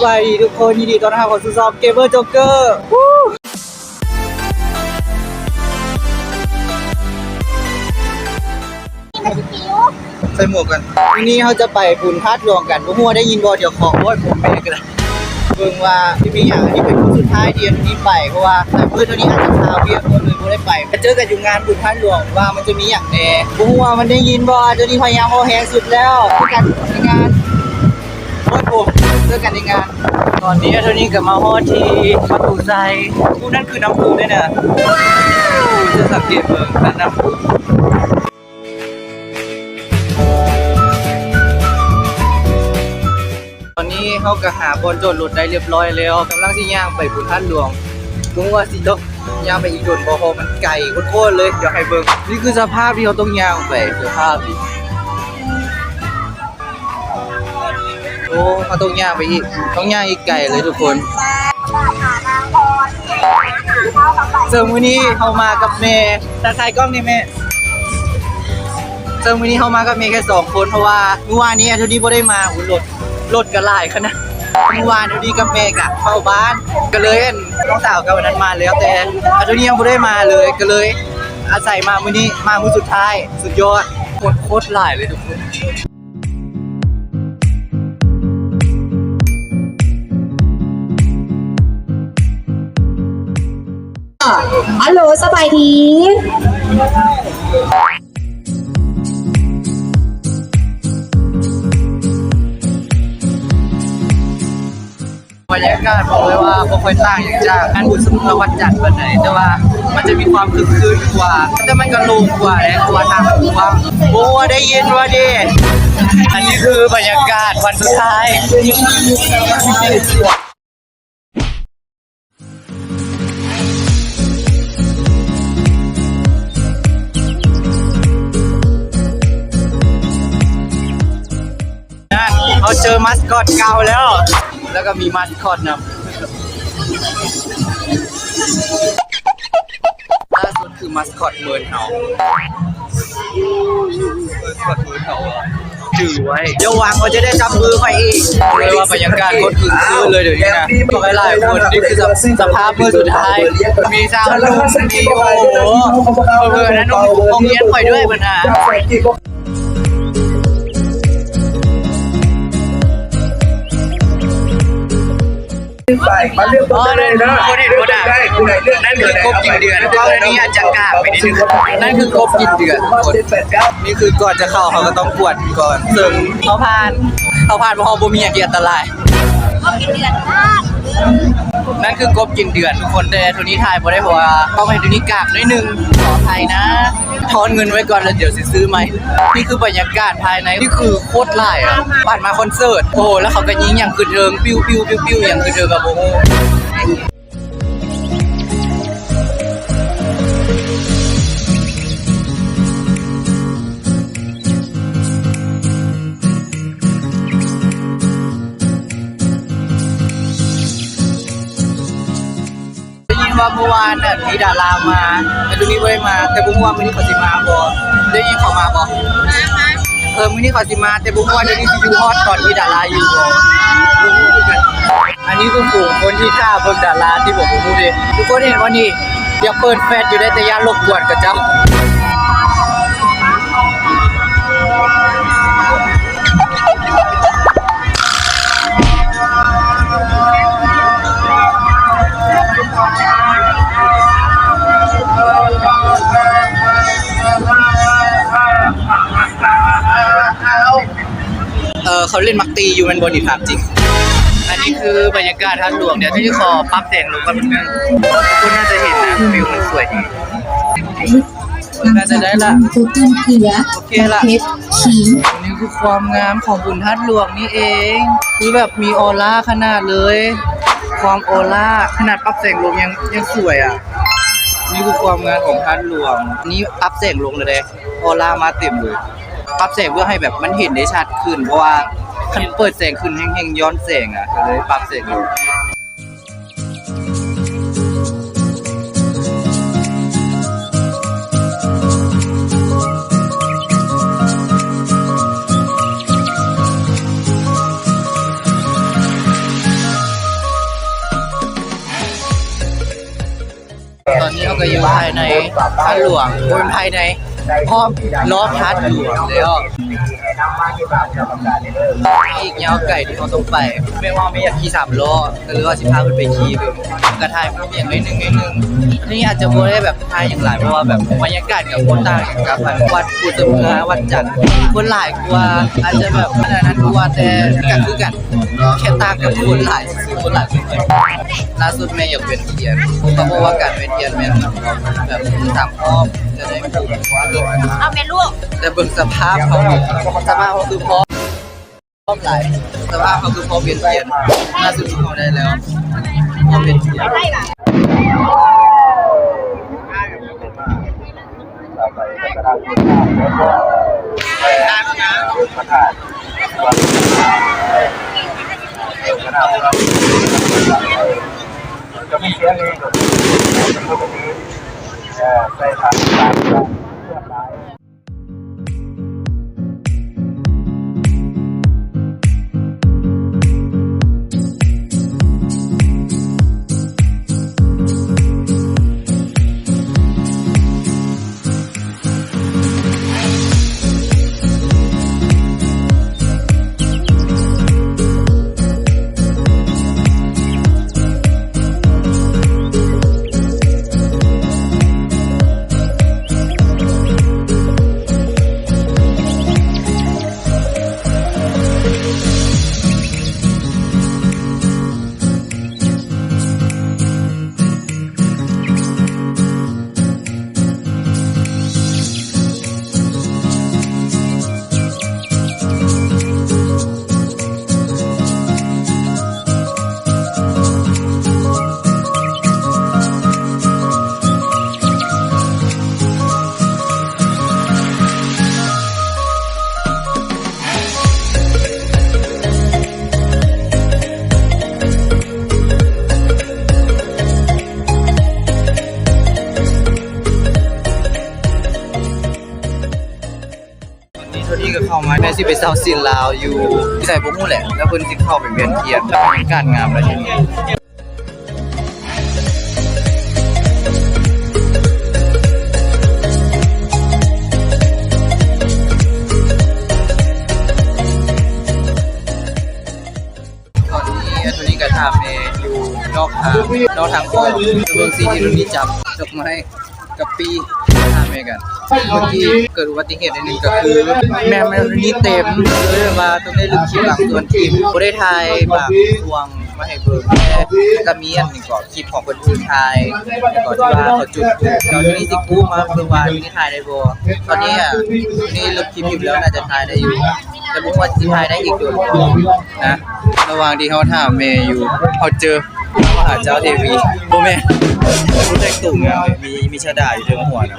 ສະບາຍດີທຸກຄົນ ຍິນດີຕ້ອນຮັບເຂົ້າສູ່ຊ່ອງ Gamer Joker ໃສ່ໝວກກັນ. ມື້ນີ້ເຮົາຈະໄປບຸນທາດຫຼວງກັນ ບໍ່ຮູ້ວ່າໄດ້ຍິນບໍ່? ດຽວຂໍໂຫວດຜົມເອງກໍໄດ້ ເບິ່ງວ່າຊິມີຫຍັງ. ອັນນີ້ເປັນມື້ສຸດທ້າຍທີ່ໄດ້ໄປ ເພາະວ່າໄປມື້ໂຕນີ້ອາດຈະຄາວຽກ ກໍເລີຍບໍ່ໄດ້ໄປ. ໄປເຈີກັນຢູ່ງານບຸນທາດຫຼວງວ່າມັນຈະມີຫຍັງແດ່ ບໍ່ຮູ້ວ່າມັນໄດ້ຍິນບໍ່? ໂຕນີ້ພະຍາຍາມເວົ້າແຮງສຸດແລ້ວ. ເຈີກັນໃນງານ ໂອ້ຍ ໂອ້ ເຈີກັນໃນງານ. ຕອນນີ້ໂຕນີ້ກໍມາຮອດທີ່ປະຕູໄຊ. ໂອ້ ນັ້ນຄືນ້ຳພຸເດ້ນະ. ເຈົ້າສັງເກດເບິ່ງ ນັ້ນນ້ຳພຸ. ຕອນນີ້ເຮົາກໍຫາບ່ອນຈອດລົດໄດ້ລຽບຮ້ອຍແລ້ວ ກຳລັງຊິຍ່າງໄປບຸນທາດຫຼວງ. ບໍ່ຮູ້ວ່າຊິຕ້ອງຍ່າງໄປອີກດົນບໍ່ ເພາະມັນໄກໂຄດໆເລີຍ. ດຽວໃຫ້ເບິ່ງ ນີ້ຄືສະພາບທີ່ເຮົາຕ້ອງຍ່າງໄປ ສະພາບນີ້. ໂອ້ ເຮົາຕ້ອງຍ່າງໄປອີກ ຕ້ອງຍ່າງອີກໄກເລີຍທຸກຄົນ. ເຊິ່ງມື້ນີ້ເຮົາມາກັບແມ່ ຕາຖ່າຍກ້ອງນີ້ແມ່. ເຊິ່ງມື້ນີ້ເຮົາມາກັບແມ່ແຄ່ສອງຄົນ ເພາະວ່າມື້ວານນີ້ອາໂທນີບໍ່ໄດ້ມາ. ໂອ້ ລົດ ລົດກໍຫຼາຍຂະໜາດ. ມື້ວານອາໂທນີກັບແມ່ກະເຝົ້າບ້ານ ກໍເລີຍ ອັນ ນ້ອງສາວກັບອັນນັ້ນມາແລ້ວ ແຕ່ອາໂທນີຍັງບໍ່ໄດ້ມາເລີຍ ກໍເລີຍອາໄສມາມື້ນີ້ ມາມື້ສຸດທ້າຍ. ສຸດຍອດ ຄົນໂຄດຫຼາຍເລີຍທຸກຄົນ. ອາໂຫຼ ສະບາຍດີ. ບັນຍາກາດບອກເລີຍວ່າບໍ່ຄ່ອຍຕ່າງຫຍັງຈາກງານບຸນສະເພາະວັນຈັນປານໃດ ແຕ່ວ່າມັນຈະມີຄວາມຄຶກຄື້ນກວ່າ ແຕ່ມັນກໍໂລ່ງກວ່າແຫຼະ ເພາະວ່າທາງມັນກວ້າງ. ໂອ້ ໄດ້ຍິນວ່າເດ. ອັນນີ້ຄືບັນຍາກາດວັນສຸດທ້າຍ. ນັ້ນ ເຮົາເຈີມາສຄອດເກົ່າແລ້ວ ແລ້ວກໍມີມາສຄອດນຳ. ລ່າສຸດຄືມາສຄອດເມີນເຮົາ ມາສຄອດເມີນເຮົາ. ຈື່ໄວ້ ຢ່າຫວັງວ່າຈະໄດ້ຈັບມືຂ້ອຍອີກ. ເລີຍວ່າບັນຍາກາດຄົນຄຶກຄື້ນເລີຍດຽວນີ້ນະ ບອກຫຼາຍໆຄົນ. ນີ້ຄືສະ ສະພາບມື້ສຸດທ້າຍ ມີຊາວໜຸ່ມ ມີ ໂອ້ໂຫ ເພິ່ນນັ້ນໂຮງຮຽນຂ້ອຍເດີ ເພິ່ນນະ. ອໍ ນັ້ນຄືຄົບກິນເດືອນ ເວົ້າແນວນີ້ອາດຈະກາງໄປນິດໜຶ່ງ. ນັ້ນຄືຄົບກິນເດືອນທຸກຄົນ. ນີ້ຄືກ່ອນຈະເຂົ້າ ເຮົາກໍຕ້ອງກວດກ່ອນ ເຊິ່ງເຮົາຜ່ານ ເຮົາຜ່ານ ເພາະເຮົາບໍ່ມີຫຍັງທີ່ອັນຕະລາຍ. ຄົບກິນເດືອນ ນັ້ນຄືກົບກິນເດືອນທຸກຄົນ ແຕ່ໂທນີ້ຖ່າຍບໍ່ໄດ້ ເພາະວ່າກ້ອງໂທນີ້ກາກໜ້ອຍໜຶ່ງ ຂໍອະໄພນະ. ທອນເງິນໄວ້ກ່ອນ ແລ້ວດຽວຊິຊື້ໃໝ່. ນີ້ຄືບັນຍາກາດພາຍໃນ ນີ້ຄືໂຄດຫຼາຍອະ ປານມາຄອນເສີດ. ໂອ້ ແລ້ວເຂົາກໍຍິງຫຍັງຂຶ້ນເທິງ ປິວໆໆໆ ຫຍັງຂຶ້ນເທິງກໍບໍ່ຮູ້. ໄດ້ຍິນວ່າມື້ວານນະ ມີດາລາມາ ແຕ່ໂຕນີ້ບໍ່ໄດ້ມາ ແຕ່ບໍ່ຮູ້ວ່າມື້ນີ້ເຂົາຊິມາບໍ່. ໄດ້ຍິນເຂົາມາບໍ່? ມາ ມາ. ເອີ ມື້ນີ້ເຂົາຊິມາ ແຕ່ບໍ່ຮູ້ວ່າໂຕນີ້ຊິຢູ່ຮອດຕອນທີ່ດາລາຢູ່ບໍ່ ບໍ່ຮູ້ຄືກັນ. ອັນນີ້ຄືຝູງຄົນທີ່ຖ້າເບິ່ງດາລາທີ່ບໍ່ຮູ້ເດ້. ທຸກຄົນເຫັນບໍ່ນີ້? ຢາກເປີດແຟລດຢູ່ເດ້ ແຕ່ຢ້ານລົບກວນເຂົາເຈົ້າ. ເອີ ເຂົາຫຼິ້ນໝາກຕີຢູ່ແມ່ນບໍ່ນີ້? ຖາມຈິງ. ອັນນີ້ຄືບັນຍາກາດທາດຫຼວງ. ດຽວຊິຂໍປັບແສງລົງກ່ອນແປັບໜຶ່ງ. ທຸກຄົນໜ້າຈະເຫັນນະ ວິວມັນສວຍດີ. ໜ້າຈະໄດ້ລະ ໂອເຄລະ. ນີ້ຄືຄວາມງາມຂອງບຸນທາດຫຼວງນີ້ເອງ ຄືແບບມີອໍລາຂະໜາດເລີຍ. ຄວາມອໍລາຂະໜາດປັບແສງລົງຍັງ ຍັງສວຍອະ. ນີ້ຄືຄວາມງາມຂອງທາດຫຼວງ. ນີ້ປັບແສງລົງແລ້ວເດ້ ອໍລາມາເຕັມເລີຍ. ປັບແສງເພື່ອໃຫ້ແບບມັນເຫັນໄດ້ຊັດຂຶ້ນ ເພາະວ່າຄັນເປີດແສງຂຶ້ນແຮງໆ ຍ້ອນແສງອະ ກໍເລີຍປັບແສງລົງ. ເ ຕອນນີ້ເຮົາກໍຢູ່ພາຍໃນທາດຫຼວງ ໂອ້ຍ ພາຍໃນ ອ້ອມລອບທາດຫຼວງແລ້ວ. ອີກຍາວໄກທີ່ເຮົາຕ້ອງໄປ ແມ່ນວ່າເຮົາບໍ່ຢາກຂີ່ສາມລໍ້ ກໍເລີຍວ່າຊິພາເພິ່ນໄປຂີ່ເບິ່ງ ກໍຖ່າຍຮູບຫຍັງໜ້ອຍໜຶ່ງ ໜ້ອຍໜຶ່ງ. ນີ້ອາດຈະບໍ່ໄດ້ແບບຖ່າຍຫຍັງຫຼາຍ ເພາະວ່າແບບບັນຍາກາດກໍບໍ່ຕ່າງຫຍັງກັບວັດພູດສະເໝືອ ວັດຈັນ ຄົນຫຼາຍກວ່າ ອາດຈະແບບອັນນັ້ນກວ່າ ແຕ່ກໍຄືກັນ ແຄ່ຕ່າງກັບຄົນຫຼາຍຊື່ໆ ຄົນຫຼາຍ. ລ່າສຸດແມ່ຢາກເວັນທຽນ ເພາະວ່າການເວັນທຽນແມ່ນແບບສາມຮອບຈະໄດ້ ເອົາແມ່ລູກ ແຕ່ເບິ່ງສະພາບເຮົາ ສະພາບເຮົາຄືພ້ອມ ພ້ອມຫຼາຍ ສະພາບເຮົາຄືພ້ອມເວັນທຽນ. ລ່າສຸດເຮົາໄດ້ແລ້ວ ພ້ອມເວັນທຽນ. ຕອນນີ້ໂທນີ້ກໍເຂົ້າມາ ແມ່ຊິໄປເຊົ່າສິນລາວຢູ່ໃສບໍ່ຮູ້ແຫຼະ ແລ້ວເພິ່ນຊິເຂົ້າໄປວຽນທຽນ ແລ້ວບັນຍາກາດງາມເລີຍ. ຕອນນີ້ໂທນີ້ກໍຖາມແມ່ຢູ່ນອກທາງ ນອກທາງອອກ ເບິ່ງຊິໂທນີ້ຈັບດອກໄມ້ ກະປີ້ ຖາມແມ່ກັນ. ເມື່ອກີ້ເກີດອຸບັດຕິເຫດໜ້ອຍໜຶ່ງ ກໍຄືແມ່ ແມ່ໂທນີ້ເຕັມເລີຍ ວ່າຕ້ອງໄດ້ລຶບຄລິບບາງສ່ວນທີ່ບໍ່ໄດ້ຖ່າຍບາງຊ່ວງມາໃຫ້ເບິ່ງ. ແຕ່ກໍມີອັນນີ້ກໍ ຄລິບຂອງເພິ່ນທີ່ຖ່າຍ ແລ້ວກໍທີ່ວ່າເຂົາຈຸດທູບ ແລ້ວໂທນີ້ຊິກູ້ມາເບິ່ງວ່າໂທນີ້ຖ່າຍໄດ້ບໍ່. ຕອນນີ້ອະ ໂທນີ້ເລີ່ມຄລິບຢູ່ແລ້ວ ໜ້າຈະຖ່າຍໄດ້ຢູ່ ແຕ່ບໍ່ຮູ້ວ່າຊິຖ່າຍໄດ້ອີກດົນບໍ່ນະ. ລະຫວ່າງທີ່ເຮົາຖາມແມ່ຢູ່ ເຮົາເຈີພະມະຫາເຈົ້າເທວີ ບໍ່ແມ່ນ ຜູ້ແຕ່ງໂຕງາມ ມີ ມີຊະດາຢູ່ເທິງຫົວນະ.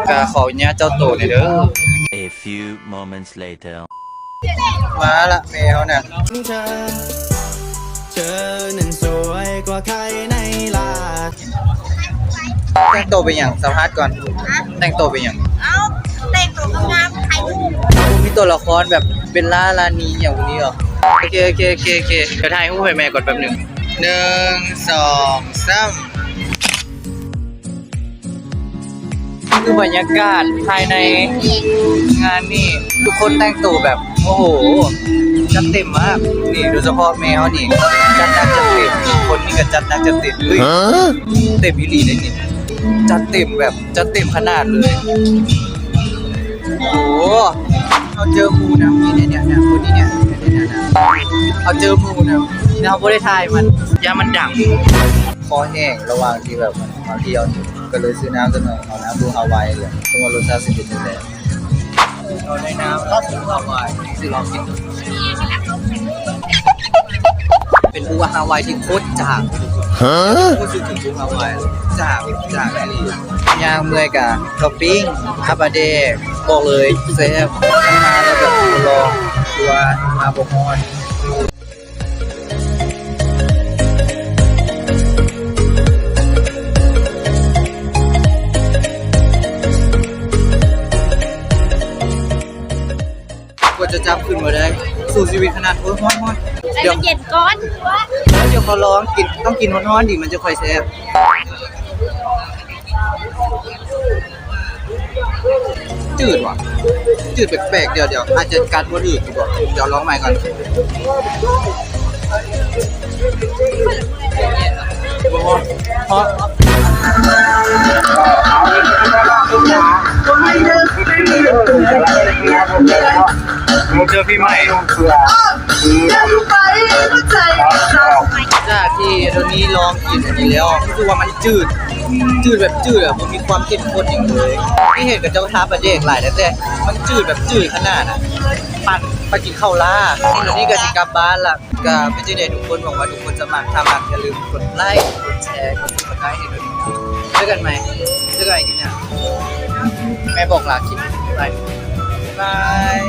ກະຂໍອະນຸຍາດເຈົ້າໂຕແດ່ເດີ. A few moments later. ມາລະແມ່ເຮົານະ. ເທີນັ້ນສວຍກວ່າໃຜໃນລາດ. ແຕ່ງໂຕເປັນຫຍັງ? ສຳພາດກ່ອນ. ຮະ? ແຕ່ງໂຕເປັນຫຍັງ? ເອົ້າ ແຕ່ງໂຕງາມໆ ຖ່າຍຮູບ. ເອົ້າ ບໍ່ມີຕົວລະຄອນແບບເບລລ່າ ລານີ ຫຍັງພວກນີ້ຫວາ? ໂອເຄ ໂອເຄ ໂອເຄ ໂອເຄ ດຽວຖ່າຍຮູບໃຫ້ແມ່ກ່ອນແປັບໜຶ່ງ. ໜຶ່ງ ສອງ ສາມ. ຄືບັນຍາກາດພາຍໃນງານນີ້ ທຸກຄົນແຕ່ງໂຕແບບ ໂອ້ໂຫ ຈັດເຕັມມາກ. ນີ້ ໂດຍສະເພາະແມ່ເຮົານີ້ ຈັດໜັກຈັດເຕັມ. ຄົນນີ້ກໍຈັດໜັກຈັດເຕັມ. ເອີຍ ເຕັມອີ່ຫຼີເດ້ນີ້ ຈັດເຕັມແບບ ຈັດເຕັມຂະໜາດເລີຍ. ໂອ້ໂຫ ເຮົາເຈີໝູ່ນຳ ນີ້ ເຮົາເຈີໝູ່ນຳ ເຮົາບໍ່ໄດ້ຖ່າຍມັນ ຢ້ານມັນດັງ. ຄໍແຫ້ງລະຫວ່າງທີ່ແບບມາທ່ຽວ ກໍເລີຍຊື້ນ້ຳຈັກໜ່ອຍ. ເອົານ້ຳບລູຮາວາຍເລີຍ ເບິ່ງວ່າລົດຊາດຊິເປັນຈັ່ງໃດ. ເຮົາໄດ້ນ້ຳບລູຮາວາຍ ຊິລອງກິນ. ເປັນບລູຮາວາຍທີ່ໂຄດຈາງ. ຮະ? ຮູ້ສຶກເຖິງບລູຮາວາຍ ຈາງ ຈາງອີ່ຫຼີ. ຍ່າງເມື່ອຍກະເຂົ້າປີ້ງ ອາປາແດກ ບອກເລີຍແຊບ. ມາແລ້ວແບບລອງ ຄືວ່າມາບໍ່ຮອດ. ກວ່າຈະຈັບຂຶ້ນມາໄດ້ ສູ້ຊີວິດຂະໜາດ. ໂອ້ຍ ຮ້ອນໆ. ໃຈເຢັນກ່ອນ ດຽວ ດຽວຂໍລອງກິນ ຕ້ອງກິນຮ້ອນໆ ດີມັນຈະຄ່ອຍແຊບ. ຈືດຫວາ ຈືດແປກໆ ດຽວໆ ອາດຈະກັດບໍ່ຖືກຢູ່ບໍ່ ດຽວລອງໃໝ່ກ່ອນ. ເຈີປີໃໝ່ ຈາກທີ່ໂດນີ້ລອງກິນອັນນີ້ແລ້ວ ຮູ້ສຶກວ່າມັນຈືດ ຈືດແບບຈືດອະ ບໍ່ມີຄວາມເຂັ້ມຂຸ້ນຫຍັງເລີຍ. ທີ່ເຫັນເຂົາເຈົ້າທາປາແດກຫຼາຍ ແຕ່ມັນຈືດແບບຈືດຂະໜາດອະ ປານ ປານກິນເຂົ້າລາ. ໂດນີ້ກະຊິກັບບ້ານລະ. ກະເປັນຈັ່ງໃດທຸກຄົນ ຫວັງວ່າທຸກຄົນຈະມັກ. ຖ້າມັກ ຢ່າລືມກົດໄລ ກົດແຊ ກົດ Subscribe ໃຫ້ໂດນີ້. ເຈີກັນໃໝ່ ເຈີກັນໃໝ່ຄລິບໜ້າ. ແມ່ບອກລາຄລິບ ບາຍບາຍ.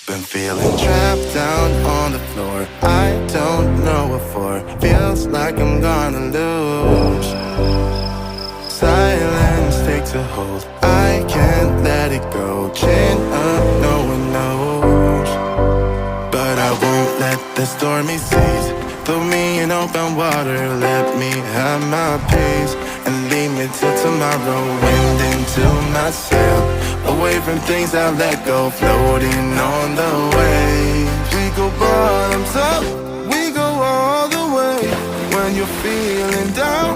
Been feeling trapped down on the floor. I don't know what for. Feels like I'm gonna lose. Silence takes a hold. I can't let it go. Chained up, no one knows. But I won't let the stormy seas throw me in open water. Let me have my peace and leave me till tomorrow. Wind into my sail, away from things I let go. Floating on the waves, we go bottoms up, we go all the way. When you're feeling down,